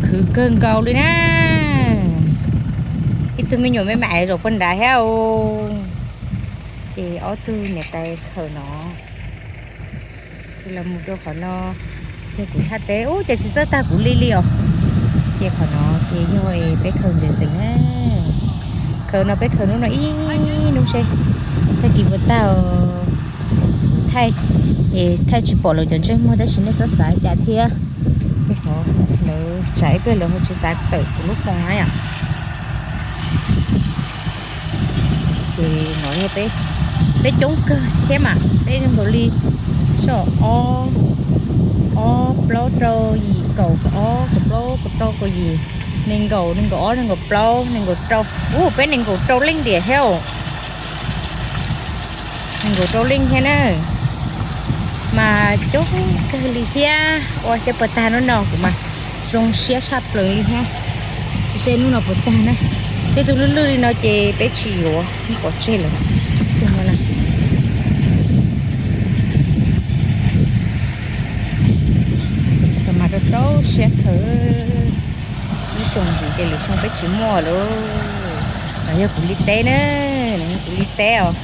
Khwv kawg nkaus li na. Ib tug me nyuam me me zaum poj nrad thiab. Ces ob tug niam tais khaws no. Ces los mus rau qhov no, yog kuv thaj teb ub ces tsis txawj tag kuv li li os. Ces qhov no ces yog peb khaws ntses xeem na. Khaws no peb khaws hnub no ib hnub seb tag kis puas tag. Thaij, thaij tsis pom lawv cov ntsej muag tab sis nej txhob xav cas thiab. Qhov lawv tsam ib pliag lawv ho tsis xav tawm kuv lub foos na yom. Ces no yog peb, peb coob kawg thiab mas peb zoo nkaus li soj ob, ob plaub rau yim kaum ob kaum plaub kaum rau kaum yim, nees nkaum nees nkaum ob nees nkaum plaub nees nkaum rau. Ub, peb nees nkaum rau leej tiam thiab. Nees nkaum rau leej thiab na. Mas coob kawg li thiab, ua siab puas tag hnub no kuv mas zoo siab tshaj plaws li thiab. Seb hnub no puas tag na. Tej tug lwj lwj li no ces peb tsis yuav, pov tseg lawm. Mas rau rau siab kawg. Ib xyoo ntxiv ces lwm xyoo peb tsis muaj lawm. No yog kuv li teb na, kuv li teb os.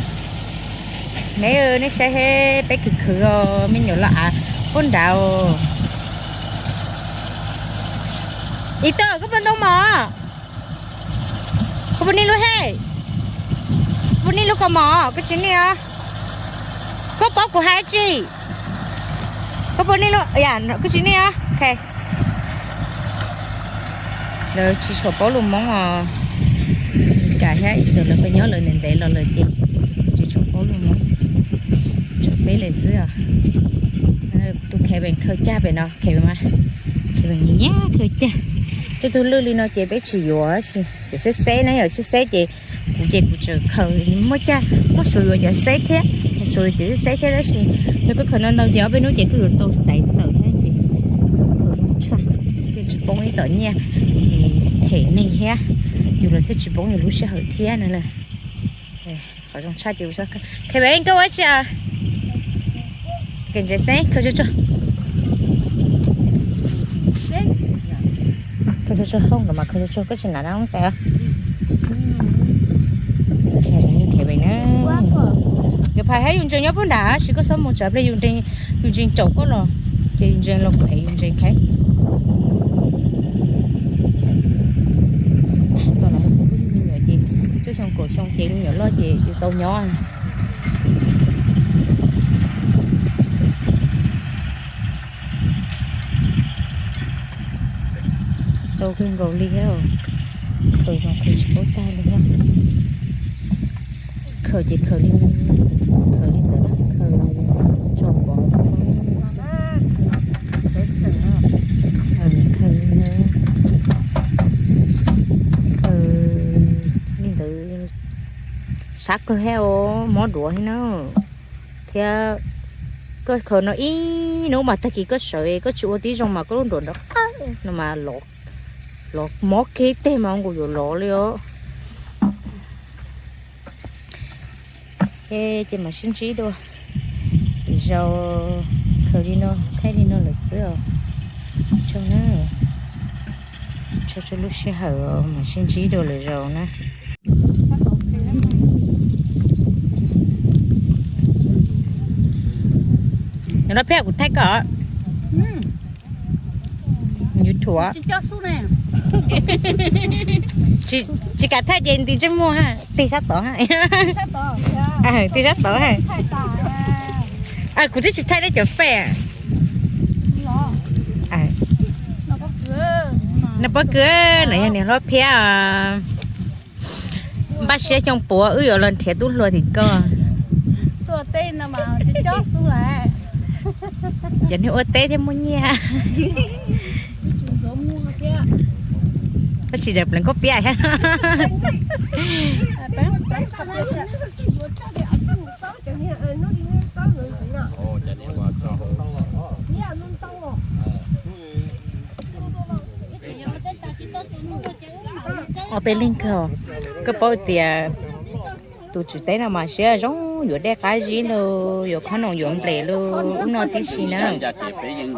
Me, nej saib peb khwv khwv os, me nyuam los av puag nrad. Ib tug koj puas ntoo mov? Koj puas niaj lub he? Puas niaj lub kaus mom? Koj tsis niaj os. Koj paub kuv hais tsi? Koj puas niaj lub, koj tsis niaj os. Lawv tsis tshua paub lus Hmoob os. Cas thiab ib tug lawv peb nyob lawv ntev ntev los lawm ces tsis tshua paub lus Hmoob, tshua peb lawm xwb os. Tus Kevin khaws cag pem no, Kevin mas, Kevin nyiam khaws cag. Tej tug lwj li no ces peb tsis yuav, tsis, ces xeb xeb na, yog xeb xeb ces kuv ces kuv tseem khaws, muaj cag muaj suav yuav cov xeb thiab, suav yuav cov xeb thiab tab sis yog koj khaws ntau ntau ces ob peb hnub ces koj yuav tau xaiv tawm thiab ces khaws zoo tshaj, thiaj tsis poob ib tom nyiaj, them neeg thiab, yus los thiaj tsis poob yus lub sij hawm thiab no na. Qhov zoo tshaj ces, Kevin koj ua tsi? Khaws tso tso, khaws tso tso, hoob nkawd mas khaws tso tso, koj tsis nam dab hoob tais. Kevin na, nkawd phais thiab yus ntsees nyob puag nram tab sis koj txhob mus tsam pliag yus ntsees, yus ntsees caum koj los ces yus ntsees los kuv ev yus ntsees khaib. Tom no kuv kuj yug me nyuam ces cuaj xyoo kaum xyoo ces me nyuam loj ces yus tau nyob. Tau kawg nkaus li thiab, khaws zoo khaws tsis paub tag li thiab. Khaws ces khaws li, khaws li ntawd na, khaws tso pov, khaws li ntawd sab kawg thiab, mob duav thiab na. Thiab koj khaws no ib hnub mas tag kis koj sawv koj tsis ua tib zoo mas koj lub nruas nrov qab no mas los mob kiag teg mas nkaus yuav lov li os. Ces mam sib ntsib dua lwm zaus, khaws li no thaij li no lawm xwb os. Tsaug na, tsaug rau lub sij hawm, mam sib ntsib dua lwm zaus na. Nov no peb kuv thaij koj. YouTube. Tsis kam thaij ces nti ntsej muag ha, tig sab tod ha. Tig sab tod ha. Kuv twb tsis thaij deb cov fej. Noj pob kws, no yog niam hlob Phiab. Npaj siab xyoo puav wb yuav los nrhiav tub hluas tim koj. Cov neeg ua teb thiaj muaj nyiaj. Tab sis pleev koj piab thiab. Ob peb leeg kawg, koj paub tias tus tswv teb no mas siab zoo Yuav dej qab zib los yuav khob noom yuav nplej los ub no tib si na.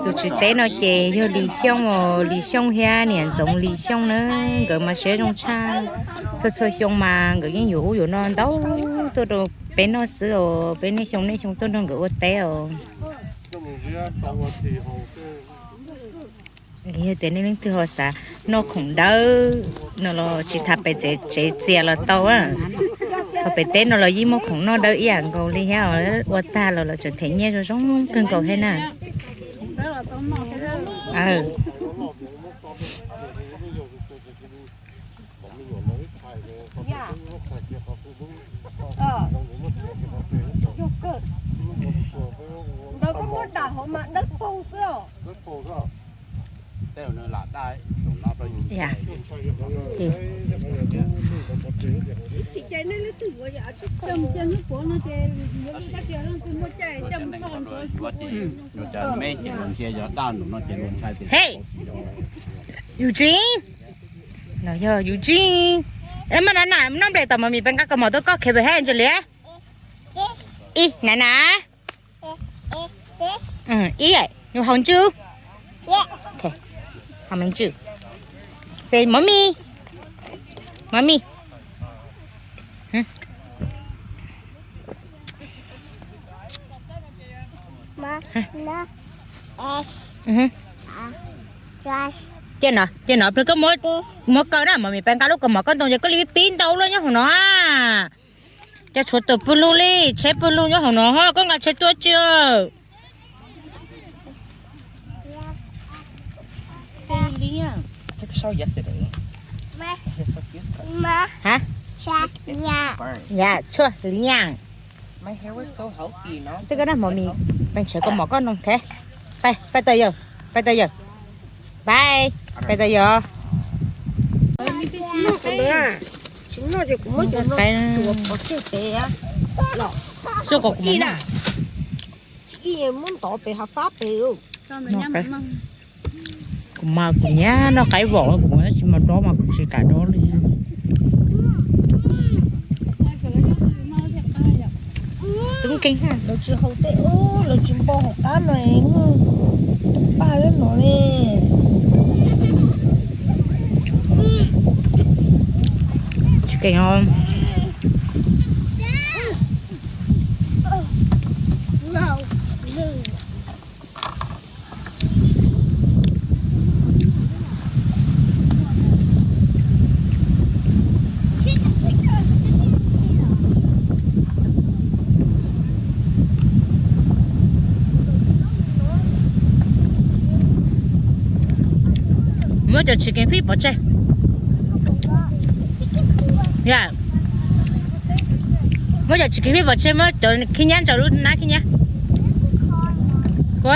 Tus tswv teb no ces yog Lis Xyooj os, Lis Xyooj thiab niam ntxoov Lis Xyooj na. Nkawd mas siab zoo tshaj, txhua txhua xyoo mas nkawd yeej yuav ub yuav no ntau tuaj rau peb noj xwb os. Peb niaj xyoo niaj xyoo tuaj nrog nkawd ua teb os. Yog tias nej leej twg ho xav noj khoom dawb no los tsis tas pem tsev txias los tau. Ho pem teb no los yeej muaj khoom noj dawb ib yam nkaus li thiab, ua tag los los tseem them nyiaj zoo zoo kawg nkaus thiab na. Hey, Eugene, no yog Eugene. Maj na na, noj nplej tom mos mis peb nqa kaus mom tuaj koj khe pem he Angelia. Ib na na. Ib, nws hauv ntswj. Hauv ntswj. Say mommy. Mommy. Cia no, cia no, plig koj muab kaw na, mos mis peb nqa lub kaus mom koj ntoo ces koj li pib ntau luaj nyob hauv no. Cas tshuav tus pwg lug li, tsheb pwg lug nyob hauv no, koj nqa tsheb tuaj tsi. Hab, ya tshuaj liaj. Twb koj naj mos mis, peb ntshaw koj mom koj ntoo, ok. Pais, pais tas yawg, pais tas yawg. Pais, pais tas yawg. Xwb kom kuv muab ntov pem hav fab pem. Kuv mas kuv nyiam noj qaib vom, kuv tab sis mas dob mas kuv tsis kam dob li. Tub nkeeg, lawv tsis haus tej ub, lawv tsis npau hauv qab no, muaj tus paj lub no ne. Tsis keej os. Muab cov chicken feet pov tseg. Ya. Muab cov chicken feet pov tseg, muab cov khib nyiab ntsaws lub nab khib nyiab. Kuv,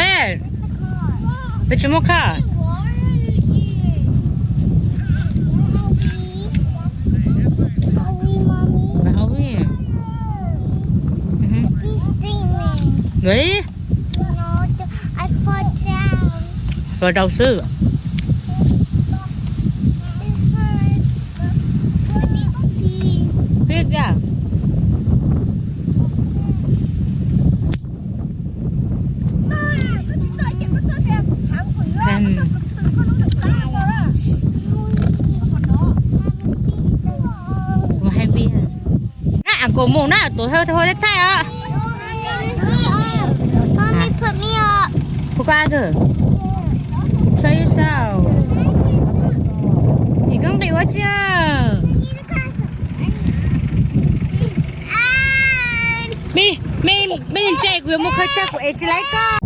peb tsis muaj khaj. Los rau xwb. Pib tiag. Kuv hais npis na, kuv mus na, tus thawj thawj thaij os. Phu koj txog. Try yourself. Ib koob nqis ua tsi? Me, me, me ntse kuv yuav mus khaws cag kuv ev tsis laib koj.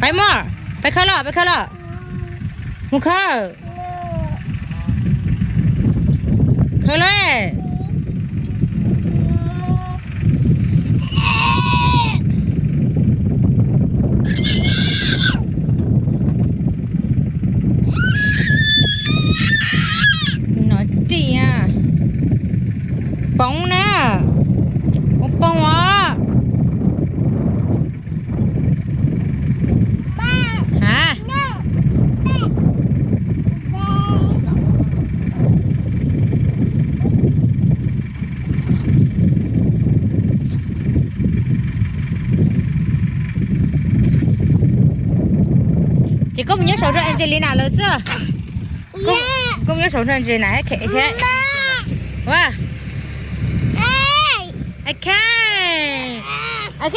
Peb mus, peb khawb los, peb khawb los. Mus khawb. Khawb los. No ris, poob na, poob poob os. Ces koj mus nyob saum nrog Angelina lawv xwb. Koj mus nyob saum nrog Angelina thiab. Ua, ok, ok,